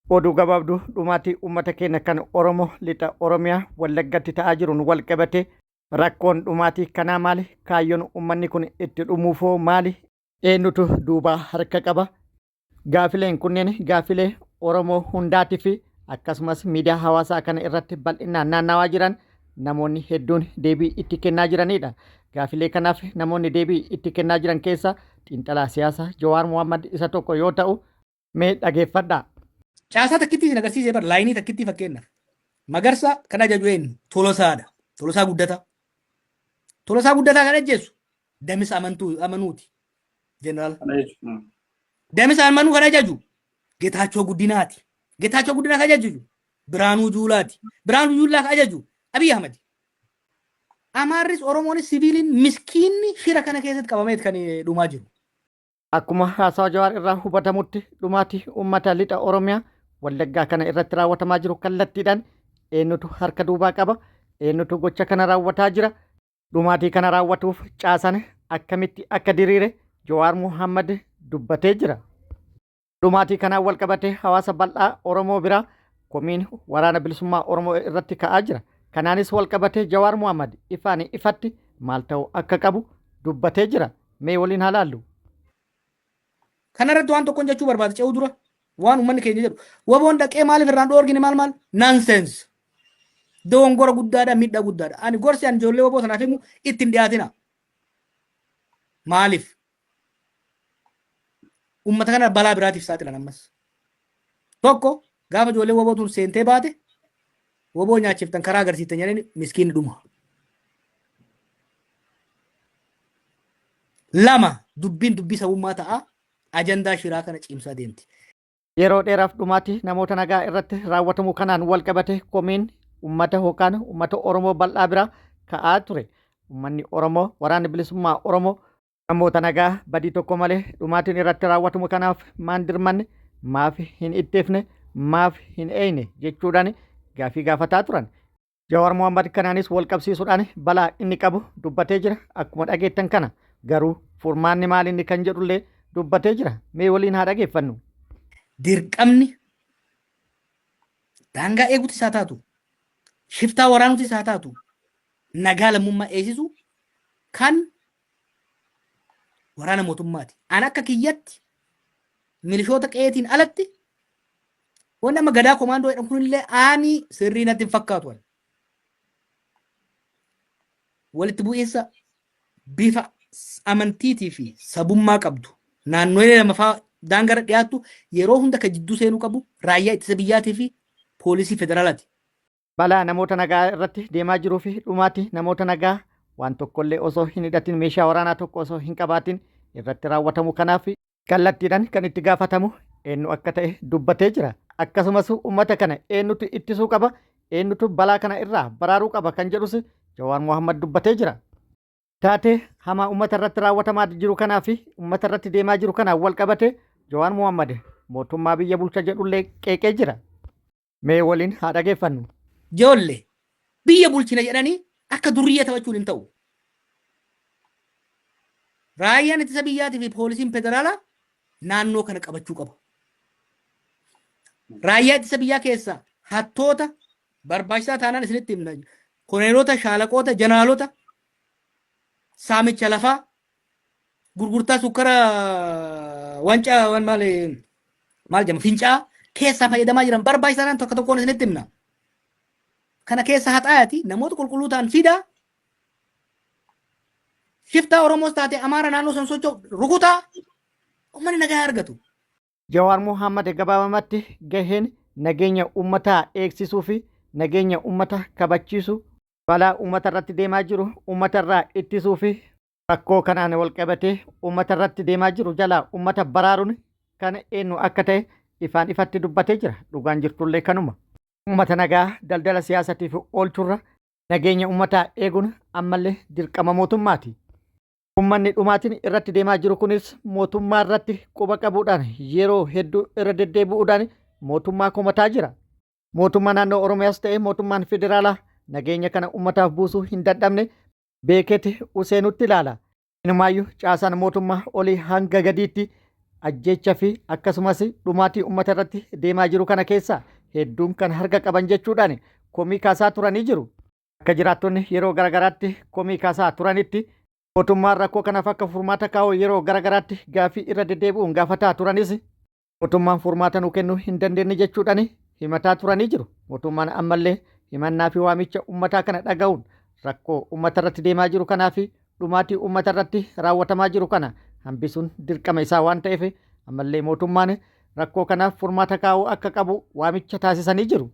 Oduu gabaabduu dhumaatii uummata keenya kan Oromoo lixa Oromiyaa Wallaggatti ta'aa jiruun wal qabate rakkoon dhumaatii kanaa maali? Kaayyoon uummanni kun itti dhumuufoo maali? Eenyutu duubaa harka qaba? Gaafileen kunneen gaafilee Oromoo hundaatii fi akkasumas miidiyaa hawaasaa kana irratti bal'inaan naannawaa jiran namoonni hedduun deebii itti kennaa jiranidha. Gaafilee kanaaf namoonni deebii itti kennaa jiran keessaa xiinxalaa siyaasaa Jawaar Mohammad isa tokko yoo ta'u, mee dhageeffadhaa. Caasaa takkittii isin agarsiisee bar laayinii takkittii fakkeenyaaf. Magarsaa kan ajaju eenyu? Tolosaadha. Tolosaa Guddataa. Tolosaa Guddataa kan ajjeesu Damisa Amantuu Amanuuti. Jeneraal. Damisa Amanuu kan ajaju Getaachoo Guddinaati. Getaachoo Guddinaa kan ajaju Biraanuu Juulaati. Biraanuu Juulaa kan ajaju Abiy Ahmad. Amaarris Oromoonis siviiliin miskiinni shira kana keessatti qabameet kan dhumaa jiru. Akkuma haasawa Jawaar irraa hubatamutti dhumaatii uummata lixa Oromiyaa Wallaggaa kana irratti raawwatamaa jiru kallattiidhaan eenyutu harka duubaa qaba? Eenyutu gocha kana raawwataa jira? Dhumaatii kana raawwatuuf caasaan akkamitti akka diriire Jawaar Mohammad dubbatee jira. Dhumaatii kanaan wal qabatee hawaasa bal'aa Oromoo biraa komiin waraana bilisummaa Oromoo irratti ka'aa jira. Kanaanis wal qabatee Jawaar Mohammad ifaan ifatti maal ta'uu akka qabu dubbatee jira. Mee waliin haa laallu. Kana irratti waan tokkoon jechuu barbaada ce'uu dura waan uummanni keenya jedhu. Waboon dhaqee maaliif irraan dhoorgine maal maal nonsense. Dogongora guddaadha miidhaa guddaadha. Ani gorsi ani ijoollee waboo sanaaf himu itti hin dhiyaatina. Maaliif? Uummata kana balaa biraatiif saaxilan ammas. Tokko gaafa ijoollee waboo tun seentee baate waboo nyaachiftan karaa agarsiiftan jedhanii miskiinni dhuma. Lama dubbiin dubbii sabummaa ta'a ajandaa shiraa kana cimsaa deemti. Yeroo dheeraaf dhumaatii namoota nagaa irratti raawwatamu kanaan wal qabate komiin uummata yookaan uummata Oromoo bal'aa biraa ka'aa ture. Uummanni Oromoo waraanni bilisummaa Oromoo namoota nagaa badii tokko malee dhumaatiin irratti raawwatamu kanaaf maan dirmanne maaf hin ittifne maaf hin eeyne jechuudhaan gaafii gaafataa turan. Jawaar Mohammad kanaanis wal qabsiisuudhaan balaa inni qabu dubbatee jira. Akkuma dhageettan kana garuu furmaanni maal inni kan jedhullee dubbatee jira. Mee waliin haa dhageeffannu. Dirqamni daangaa eeguutis haa taatu, shiftaa waraanuutis haa taatu, nagaa lammummaa eegsisu kan waraana mootummaati. An akka kiyyatti milishoota qe'eetiin alatti Wanni amma gadaa komaandoo jedhamu kunillee aanii sirrii natti hin fakkaatu. ani. Walitti bu'iinsa bifa amantiitii fi sabummaa qabdu naannolee lamafaa daangarra dhiyaattu yeroo hunda kan jidduu seenuu qabu raayyaa ittisa biyyaatii fi poolisii federaalaati. Balaa namoota nagaa irratti deemaa jiruu fi dhumaatii namoota nagaa waan tokkollee osoo hin hidhatin meeshaa waraanaa tokko osoo hin qabaatin irratti raawwatamu kanaaf kallattiidhaan kan itti gaafatamu eenyu akka ta'e dubbatee jira. Akkasumas uummata kana eenyutu ittisuu qaba, eenyutu balaa kana irraa baraaruu qaba kan jedhus Jawaar Mohammad dubbatee jira. Taatee hamaa uummata irratti raawwatamaa jiru kanaa fi uummata irratti deemaa jiru kanaan wal qabate Jawaar Mohammad mootummaa biyya bulcha jedhullee qeeqee jira. Mee waliin haa dhageeffannu. Joolle biyya bulchina jedhanii akka durriyyee taphachuun hin ta'u. Raayyaan ittisa biyyaatii fi poolisiin federaalaa naannoo kana qabachuu qaba. Raayyaa ittisa biyyaa keessaa hattoota barbaachisaa taanaan isinitti himna. Koneelota, shaalaqoota, jeneraalota saamicha lafaa gurgurtaa sukkara wancaa waan maal maal jedhama fincaa keessaa fayyadamaa jiran barbaachisaadhaan tokko tokkoon isinitti himna. Kana keessa haxaayati namoota qulqulluu ta'an fidaa shiftaa Oromoos taate Amaara naannoo san socho'u rukutaa uummanni nagaa argatu. Jawaar Mohaammad gabaabamatti gaheen nageenya uummataa eegsisuu fi nageenya uummata kabachiisu balaa uummata irratti deemaa jiru uummata irraa ittisuu fi rakkoo kanaan walqabatee uummata irratti deemaa jiru jalaa uummata baraaruun kan eenyu akka ta'e ifaan ifatti dubbatee jira. Dhugaan jirtullee kanuma. Uummata nagaa daldala siyaasatiif oolchurra nageenya uummataa eeguun ammallee dirqama mootummaati. Uummanni dhumaatiin irratti deemaa jiru kunis mootummaa irratti quba qabuudhaan yeroo hedduu irra deddeebi'uudhaan mootummaa komataa jira. Mootummaa naannoo Oromiyaas ta'e mootummaan federaalaa nageenya kana uummataaf buusuu hin dadhabne beeketi useenutti ilaala. Inumaayyuu caasaan mootummaa olii hanga gadiitti ajjeecha fi akkasumas dhumaatii uummata irratti deemaa jiru kana keessa hedduun kan harka qaban jechuudhaan komii kaasaa turanii jiru. Akka jiraattonni yeroo garagaraatti komii kaasaa turanitti mootummaan rakkoo kanaaf akka furmaata kaa'u yeroo garagaraatti gaaffii irra deddeebi'uun gaafataa turanis mootummaan furmaata nuu kennuu hin dandeenye jechuudhaan himataa turanii jiru. Mootummaan ammallee himannaa fi waamicha uummataa kana dhaga'uun rakkoo uummata irratti deemaa jiru kanaa fi dhumaatii uummata irratti raawwatamaa jiru kana hambisuun dirqama isaa waan ta'eef ammallee mootummaan rakkoo kanaaf furmaata kaa'uu akka qabu waamicha taasisanii jiru.